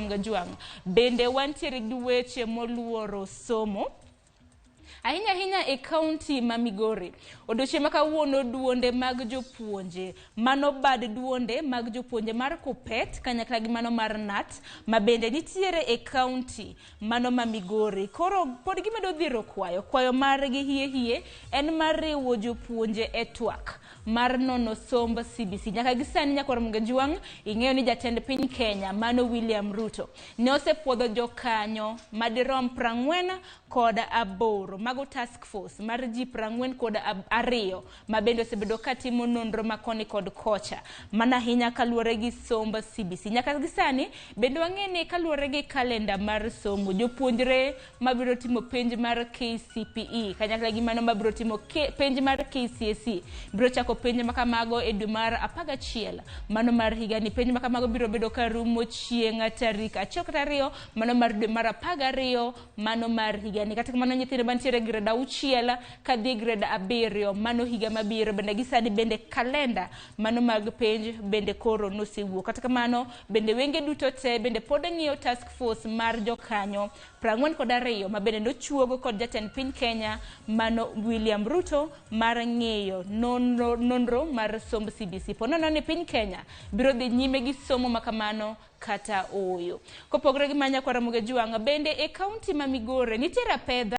Ramogi Jwang', bende wantiere gi weche moluoro somo ahinya ahinya e kaunti ma Migori. Odiochieng' ma kawuono duonde mag jopuonje, mano bad duonde mag jopuonje mar KUPPET kanyakla gi mano mar KNUT ma bende nitiere e kaunti mano ma Migori. Koro pod gimedo dhiro kwayo, kwayo margi hie hie en mar riwo jopuonje e twak mar nono somb CBC. Nyaka gi sani nyakwar Ramogi Jwang' ing'eyo ni jatend piny Kenya mano William Ruto ne osepuodho jokanyo madirom 48 mago task force mar ji 42 ma bende osebedo katimo nonro ma koni kod kocha mana ahinya kaluwore gi somb CBC. Nyaka gi sani bende wang'e ni kaluwore gi kalenda mar somo jopuonjre mabiro timo penj mar KCPE kanyakla gi mano mabiro timo penj mar KCSE biro chako penj makamago e dwe mar 11 mano mar higani. Penj makamago biro bedo ka rumo chieng' tarik 1 kata 2 mano mar dwe mar 12 mano mar higani. Kata kamano nyithindo mantiere grade 6 kadhi grade 7 mano higa mabiro bende gisani bende kalenda mano mag penj bende koro nosewuok. Kata kamano bende wenge duto te bende pod ng'iyo task force mar jokanyo 42 ma bende nochuogo kod jatend piny Kenya mano William Ruto mar ng'iyo nonro mar somb CBC. Po nono ni piny Kenya biro dhi nyime gi somo makamano kata ooyo. Kopogore gi manya kwa Ramogi Jwang', bende e kaunti ma Migori nitiere apedha.